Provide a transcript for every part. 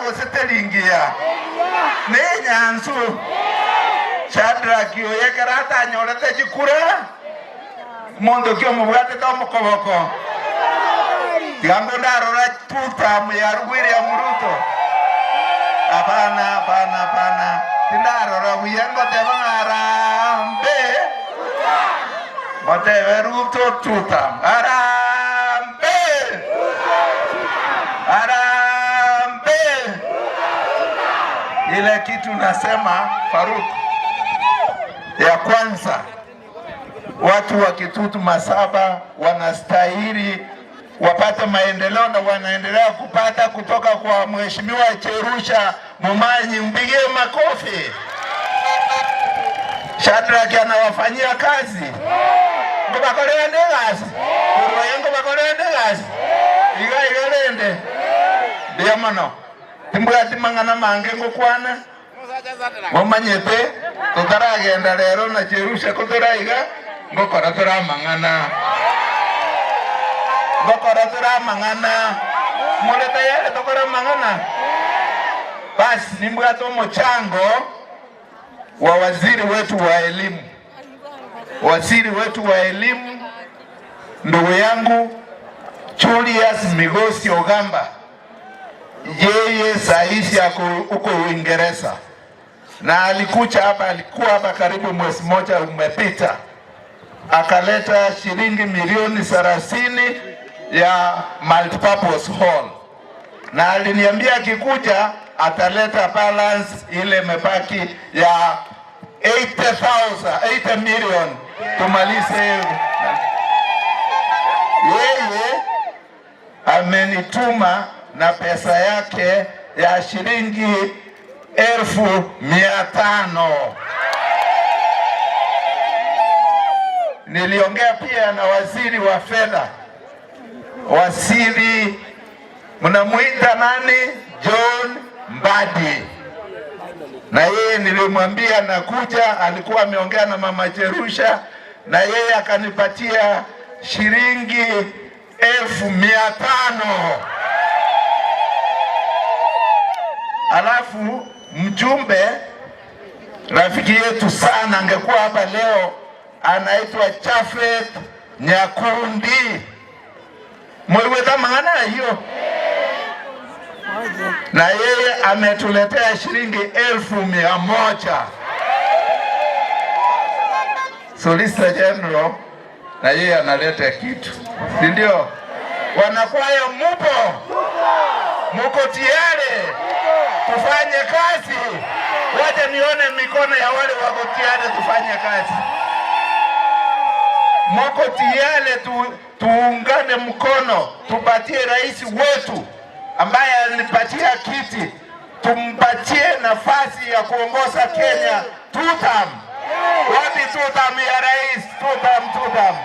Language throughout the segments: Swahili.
Gose teringiya nenyansu. Shadrack oyo ekero atanyorete chikura, monto ki omobwatete omokoboko? Tiga ndarora tutam ya William Ruto. Hapana, hapana, hapana, tindarora buya. Ngoteba ng'a harambee, ngotebe Ruto tutam. Harambee, harambee! Ile kitu nasema, Faruk, ya kwanza, watu wa Kitutu Masaba wanastahili wapate maendeleo na wanaendelea kupata kutoka kwa Mheshimiwa Jerusha Momanyi. Mpigie makofi. Shadrack anawafanyia kazi ngobakorende gasi kurwaye ngobakorende gasi iga igarende ndia mono timbwati mang'ana mange ngokwana momanyete totaragenda rero na Jerusha kotoraiga ngokora toramang'ana ngokora toramang'ana more tayari tokora mang'ana. Basi nimbwate omochango wa waziri wetu wa elimu, waziri wetu wa elimu, ndugu yangu Julius Migosi Ogamba, yeye saizi ako huko Uingereza na alikuja hapa, alikuwa hapa karibu mwezi mmoja umepita, akaleta shilingi milioni 30 ya multipurpose hall, na aliniambia akikuja ataleta balance ile imebaki ya 80,000, 80 million tumalize. Yeye amenituma na pesa yake ya shilingi 500,000. Niliongea pia na waziri wa fedha, waziri mnamuita nani? John Mbadi, na yeye nilimwambia nakuja. Alikuwa ameongea na mama Jerusha, na yeye akanipatia shilingi 500,000. Alafu mjumbe rafiki yetu sana angekuwa hapa leo, anaitwa Chafet Nyakundi mwiweta maana hiyo, na yeye ametuletea shilingi 100,000. Solicitor General na yeye analeta kitu, si ndio? Wanakwaya mupo, muko tayari tufanye kazi? Wacha nione mikono ya wale wako tayari tufanye kazi. Muko tayari tuungane mkono, tupatie rais wetu ambaye alinipatia kiti, tumpatie nafasi ya kuongoza Kenya two term. Wapi two term ya rais? Two term, two term.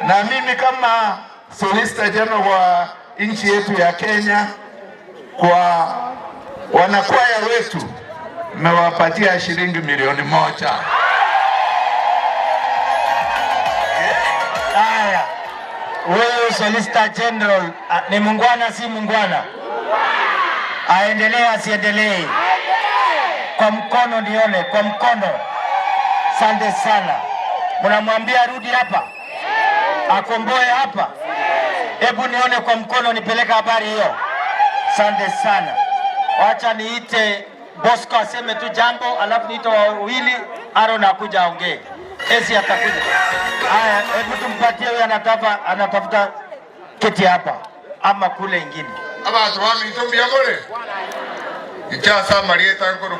Na mimi kama Solicitor General wa nchi yetu ya Kenya, kwa wanakwaya wetu nimewapatia shilingi milioni 1. Haya, huyu Solicitor General ni mungwana si mungwana? Aendelee asiendelee? Kwa mkono nione, kwa mkono. Asante sana. Mnamwambia arudi hapa, akomboe hapa. Hebu nione kwa mkono, nipeleke habari hiyo. Asante sana. Wacha niite Bosco aseme tu jambo, alafu niite wawili, Aaron akuja aongee. Esi atakuja. Haya, hebu tumpatie huyu anatafuta kiti hapa ama kule ingine. Abantu baminto mbiyagore nkyasa marieta nkoro.